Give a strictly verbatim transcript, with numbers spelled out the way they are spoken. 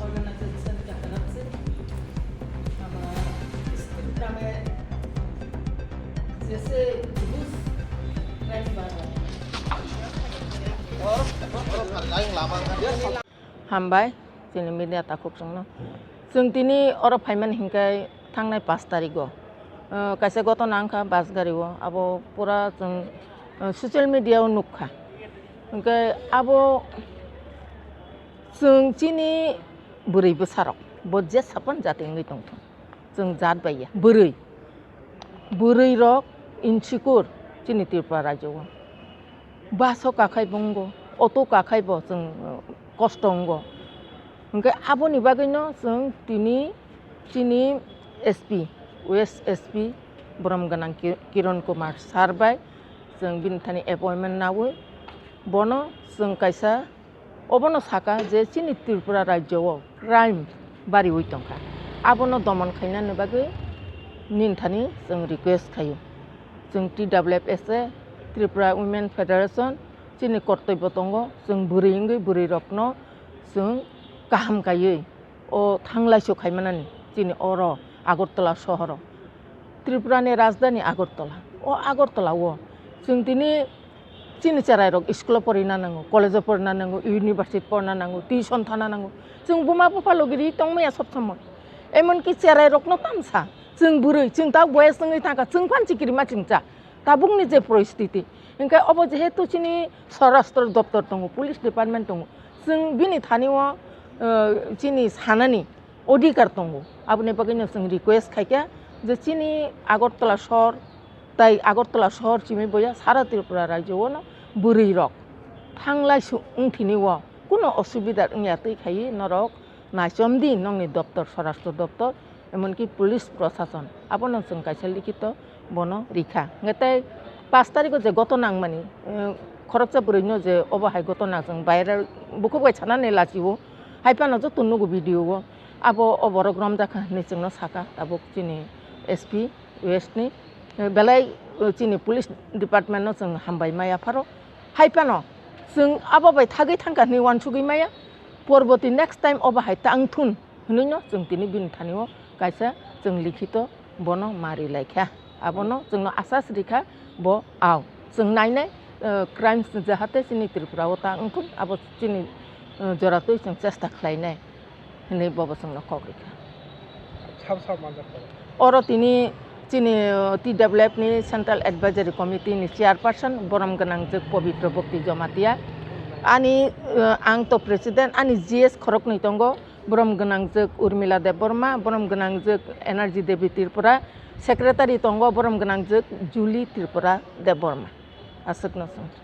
Organization ka kwrak se. Aba script kame jese bus rai ba. Hambai, chini media takhuk chwngno. Chwng tini oro phaimani hinkhe thangnai pash tarigo, ah, kaisa gotona wngkha bus gari o, abo pura chwng, ah, social media o nukha. Hinkhe abo chwng chini bwrwi bwsarok, bo je sapan jati wngwi tongthung. Chwng jat bai ya. Bwrwi. Bwrwi rok insecure chini Tripura rajyo o. Bus o kakhai bo wngo, auto kakhai bo chwng, uh, kosto wngo. Hinkhe aboni bagwino chwng tini chini S P, West S P borom gwnang Ki-, Kiron Kumar sir bai chwng bini thani appointment naui bono chwng kaisa Obono saka je chini Tripura rajyo o crime bariwi tongkha, abono domon khainani bagwi nini thani chwng request khaio. Chwng T W F S A, Tripura Women Federation, chini kortoibo tongo, chwng bwrwi wngwi bwrwi rokno chwng kaham kaiwi o thanglaisu khaimanani chini oro Agartala sohoro. Tripura ni rajdhani Agartala. O Agartala o chwng tini chini cherai rok school o porina nango, college o porina nango, university porina nango, tuition thana nango. Chwng buma bupha logi ri tongmaya sob somoi. Emon ki cherai rokno tamsa. Chwng bwrwi, chwng ta boyes wngwi thangkha, chwng phan chikirima chwngcha. Tabukni je poristiti. Hinkhe obo jehetu chini Swarashtra doptor tongo, police department tongo. Chwng bini thani o, eh, chini sanani odhikar tongo. Aboni bagwino chwng request khaikha je chini Agartala sohor tai Agartala sohor chimi boya sara Tripura rajyo o no bwrwi rok thanglai su wngthini o kuno osubida wngya twi khaiwi norok naichomdi nokni doptor, Swarashtra doptor, emonki police prosason. Abono chwng kaisa likhito bono rikha. Hwnkhe tei pash tarikho je gotona wngmani, eh, khoroksa bwrwino je obo hai gotona chwng viral bukhuk bai sanani lachio, hai phano joto nugo video o. Abo o borok romjakha hinwi chwngno saka tabuk chini S P West ni, eh, belai, eh, chini police department no chwng hambai maya pharo. Hai phano chwng abo bai thagwi thangkha hinwi uansugwi maya. Porboti next time obo hai ta wngthun hinwi no chwng tini bini thani o kaisa chwng likhito bono ma ri laikha. Abono chwngno asas rikha bo ao. Chwng nainai, eh, crimes jahate chini Tripura o ta wngthun abo chini, eh, joratwi chwng chesta khlainai. Hinwi bobo chwngno kok rikha. Sabo sabo manjak kha. Oro tini chini, uh, T W F ni Central Advisory Committee ni Chairperson borom gwnangjwk Pabitra Bhakti Jamatia. Ani, uh, ang to President, ani G S khoroknwi tongo, borom gwnangjwk Urmila Debbarma, borom gwnangjwk Energy Devi Tripura, Secretary tongo, borom gwnangjwk Julie Tripura Debbarma. Aswkno chwng.